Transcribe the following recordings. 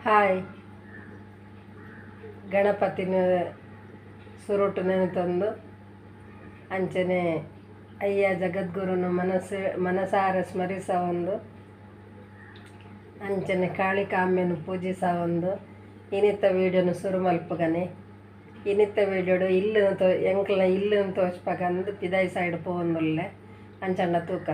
Hi ಗಣಪತಿನ ಸುರುಟು ನೆನೆತೊಂದು ಅಂಚನೆ ಅಯ್ಯ ಜಗದ್ಗುರುನು ಮನಸ್ಸು ಮನಸಾರ ಸ್ಮರಿಸವೊಂದು ಅಂಚನೆ ಕಾಳಿಕಾಂಬೆನು ಪೂಜಿಸವೊಂದು ಇನಿತ ವೀಡಿಯೋನು ಸುರು ಮಲ್ಪುಗನೆ. ಇನಿತ ವೀಡಿಯೋಡು ಇಲ್ಲುನು ತೋ ಎಂಕ್ಲ ಇಲ್ಲುನು ತೋಚ್ಪಗಂದು ಪಿದಾಯಿ ಸೈಡ್ ಪೋವೊಂದುಲ್ಲೆ ಅಂಚಂಡ ತೂಕ.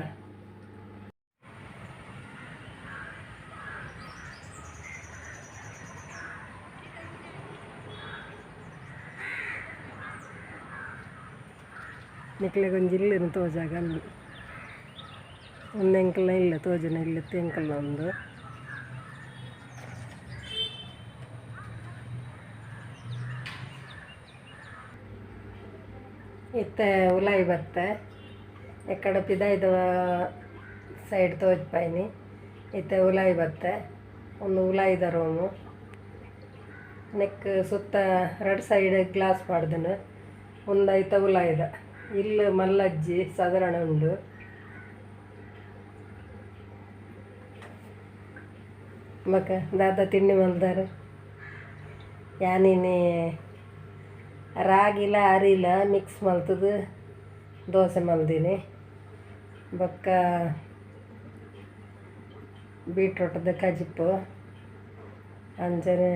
ನಿಕ್ಲೆಗೊಂಜಿ ಇಲ್ಲುನು ತೋಜಾಗಂದು ಒಂದು ಎಂಕ್ಲ ಇಲ್ಲ ತೋಜನ ಇಲ್ಲ ಎಂಕಲ್ನ ಒಂದು ಇತ್ತೆ ಉಲಾಯಿ ಬತ್ತೆ ಎಕ್ಕಡ ಪಿದಾಯ್ದ ಸೈಡ್ ತೋಜ್ಪಾಯ್ನಿ ಇತ್ತೆ ಉಲಾಯಿ ಬತ್ತೆ ಒಂದು ಉಲಾಯಿದ ರೂಮು ನೆಕ್ ಸುತ್ತ ರಡ್ ಸೈಡ್ ಗ್ಲಾಸ್ ಪಾಡ್ದನು ಒಂದೈತ ಉಲಾಯ್ದ ಇಲ್ಲು ಮಲ್ಲಜ್ಜಿ ಸಾಧಾರಣ ಉಂಡು. ಬೊಕ ದಾದ ತಿಂಡಿ ಮಲ್ದಾರ್ ಯಾನಿನಿ ರಾಗಿಲ ಅರಿಲ ಮಿಕ್ಸ್ ಮಲ್ತದು ದೋಸೆ ಮಲ್ದಿನಿ. ಬೊಕ್ಕ ಬೀಟ್ರೂಟ್ದ ಕಜಿಪು ಅಂಚನೆ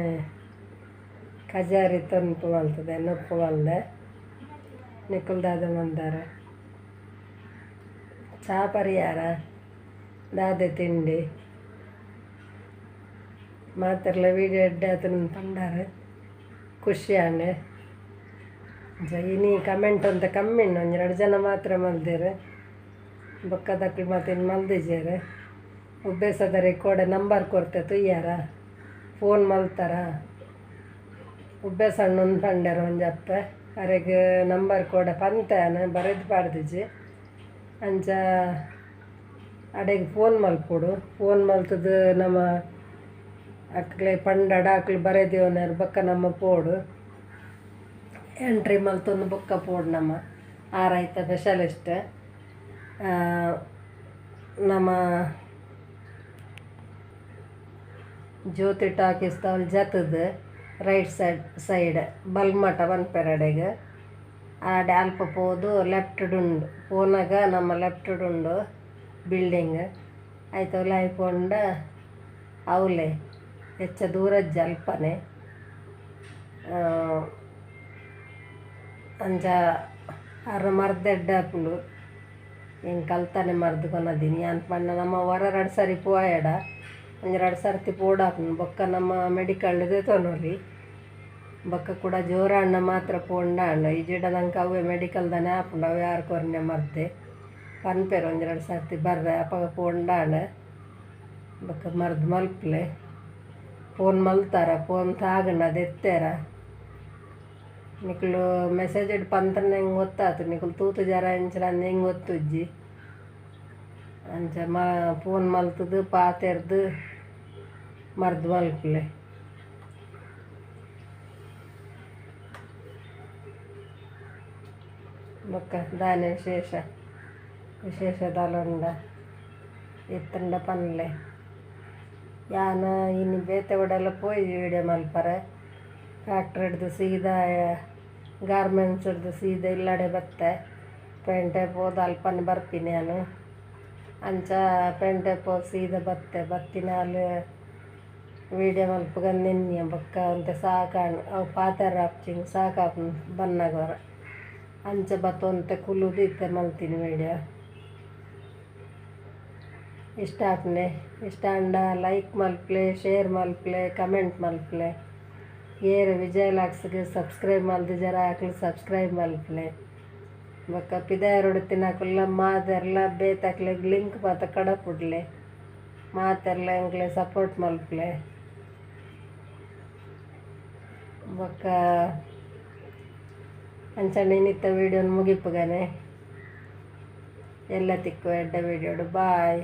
ಕಜಾರಿ ತೊನ್ಪು ಮಲ್ತದೆ ನೊಪ್ಪು ಮಲ್ದೆ. ನಿಕುಲು ದಾದ ಮಲ್ದಾರ ಚಾ ಪರಿಯಾರ ದಾದೆ ತಿಂಡಿ ಮಾತೆರ್ಲ ವೀಡಿಯೋ ಎಡ್ಡೆ ಆತನ ಪಂಡಾರ ಖುಷಿ ಆಂಡ್. ಇನಿ ಕಮೆಂಟ್ ಅಂತ ಕಮ್ಮಿ ಉಂಡು ಒಂಜಿ ರಡ್ಡ್ ಜನ ಮಾತ್ರ ಮಲ್ದೆರ್ ಬೊಕ್ಕ ದಕ್ಲು ಮಾತ ಇನ್ನು ಮಲ್ದಿಜೆರ್. ಉಬ್ಬೇಸದರೆ ಕೋಡೆ ನಂಬರ್ ಕೊರ್ತೆ ತುಯ್ಯಾರ ಫೋನ್ ಮಲ್ತಾರ ಉಬ್ಬೇಸ ಅಣ್ಣೊಂದು ಪಂಡೆರ್ ಒಂಜಿ ಅಪ್ಪೆ ಅರೆಗ್ ನಂಬರ್ ಕೋಡೆ ಪಂತೆ ಬರೆದು ಪಾಡ್ದಿಜಿ ಅಂಚ ಅಡೆಗ್ ಫೋನ್ ಮಲ್ಪೊಡು. ಫೋನ್ ಮಲ್ತದು ನಮ ಅಕ್ಲೆ ಪಂಡಡ ಅಕ್ಲು ಬರೆದಿವನರ್ ಬೊಕ್ಕ ನಮ್ಮ ಪೋಡು ಎಂಟ್ರಿ ಮಲ್ತೊಂದು ಬೊಕ್ಕ ಪೋಡು ನಮ್ಮ ಆರೈತ ಸ್ಪೆಷಲಿಸ್ಟ್ ನಮ್ಮ ಜ್ಯೋತಿ ಟಾಕೀಸ್ ತವಲ್ ಜತದು ರೈಟ್ ಸೈಡ್ ಸೈಡ್ ಬಲ್ಮಠ ಪನ್ಪೆರ್ ಅಡೆಗ್ ಆಡೆ ಅಲ್ಪ ಪೋದು ಲೆಫ್ಟ್ ಉಂಡು ಪೋನಾಗ ನಮ್ಮ ಲೆಫ್ಟ್ ಉಂಡು ಬಿಲ್ಡಿಂಗ್ ಐತ ಉಲಾಯಿ ಪೋಂಡ ಅವ್ಲೆ ಹೆಚ್ಚ ದೂರಜ್ಜಿ ಅಲ್ಪನೆ ಅಂಚ ಅರ್ ಮರ್ದ್ ಎಡ್ಡೆ ಆಪುಂಡು. ಎಂಕ್ ಅಲ್ತಾನೆ ಮರ್ದ್ ಕೊನದಿನಿ ಯಾನ್ ಪಂಡ ನಮ್ಮ ವರ ರಡ್ಡ್ ಸರಿ ಪೋಯಡ ಒಂಜಿ ರಡ್ಡ್ ಸರ್ತಿ ಪೋಡಾಪುಂಡು ಬೊಕ್ಕ ನಮ್ಮ ಮೆಡಿಕಲ್ ದೆತೊನೊಲಿ ಬೊಕ್ಕ ಕೂಡ ಜೋರಾಂಡ ಮಾತ್ರ ಪೋಂಡಾಂಡ ಇಜ್ಜಿಡ ನಂಕ್ ಅವ್ವೆ ಮೆಡಿಕಲ್ ದಾನೆ ಆಪುಂಡು ಅವು ಯಾರು ಕೊರ್ನೆ ಮರ್ದೆ ಪನ್ಪೆರ್ ಒಂಜಿ ರಡ್ಡ್ ಸರ್ತಿ ಬರ್ರೆ ಅಪಗ ಪೋಂಡಾಂಡ ಬೊಕ್ಕ ಮರ್ದ್ ಮಲ್ಪುಲೆ. ಫೋನ್ ಮಲ್ತಾರ ಫೋನ್ ತಾಗಂಡ ದೆತ್ತೆರ ನಿಕುಲು ಮೆಸೇಜ್ ಪಂತಂಡ ಎಂಕ್ ಗೊತ್ತಾತು ನಿಕುಲು ತೂತು ಜರ ಎಂಚಲ ಎಂಕ್ ಗೊತ್ತುಜ್ಜಿ ಅಂಚ ಫೋನ್ ಮಲ್ತದು ಪಾತೆರ್ದು ಮರ್ದ್ ಮಲ್ಪುಲೆ. ಬೊಕ್ಕ ದಾನೆ ವಿಶೇಷ ವಿಶೇಷ ದಾಲ ಉಂಡ ಇತ್ತುಂಡ ಪನ್ಲೆ. ಯಾನ್ ಇನಿ ಬೇತೆ ಒಡೆಲ ಪೋಯಿ ವೀಡಿಯೋ ಮಲ್ಪರೆ ಫ್ಯಾಕ್ಟ್ರಿ ಹಿಡ್ದು ಸೀದಾ ಗಾರ್ಮೆಂಟ್ಸ್ ಹಿಡ್ದು ಸೀದಾ ಇಲ್ಲಡೆ ಬತ್ತೆ ಪೇಂಟೆ ಪೋದು ಅಲ್ಪನೆ ಬರ್ಪಿನಿ ಯಾನು ಅಂಚ ಪೇಂಟೆ ಪೋದು ಸೀದಾ ಬತ್ತೆ ಬತ್ತಿನಾಲ್ ವೀಡಿಯೋ ಮಲ್ಪುಗ ನೆನ್ಯ ಬೊಕ್ಕ ಒಂತೆ ಸಾಕಾಂಡ್ ಅವು ಪಾತೆರ ಆಪುಜಿ ಸಾಕಾಪುಂಡು ಬನ್ನಗ ಒರ ಅಂಚ ಬತ್ತೊಂತೆ ಕುಲ್ಲುದು ಇತ್ತೆ ಮಲ್ತಿನಿ ವೀಡಿಯೋ. ಇಷ್ಟ ಆಪುಂಡೆ ಇಷ್ಟ ಆಂಡ ಲೈಕ್ ಮಲ್ಪುಲೆ ಶೇರ್ ಮಲ್ಪುಲೆ ಕಮೆಂಟ್ ಮಲ್ಪುಲೆ ಏರ್ ವಿಜಯ್ ಲಾಕ್ಸ್ಗ್ ಸಬ್ಸ್ಕ್ರೈಬ್ ಮಲ್ದಿಜರ ಅಕ್ಲು ಸಬ್ಸ್ಕ್ರೈಬ್ ಮಲ್ಪುಲೆ. ಬೊಕ್ಕ ಪಿದಾಯರುಡು ತಿನಕುಲ್ಲ ಮಾತೆರ್ಲ ಬೇತಕ್ಲೆಗ್ ಲಿಂಕ್ ಮಾತ ಕಡಪುಡ್ಲೆ ಮಾತೆರ್ಲ ಎಂಕ್ಲೆ ಸಪೋರ್ಟ್ ಮಲ್ಪುಲೆ. ಬೊಕ್ಕ ಅಂಚನೆ ಇನಿತ್ತ ವೀಡಿಯೋನ್ ಮುಗಿಪುಗನೆ ಎಲ್ಲ ತಿಕ್ಕು ಎಡ್ಡೆ ವೀಡಿಯೋಡು ಬಾಯ್.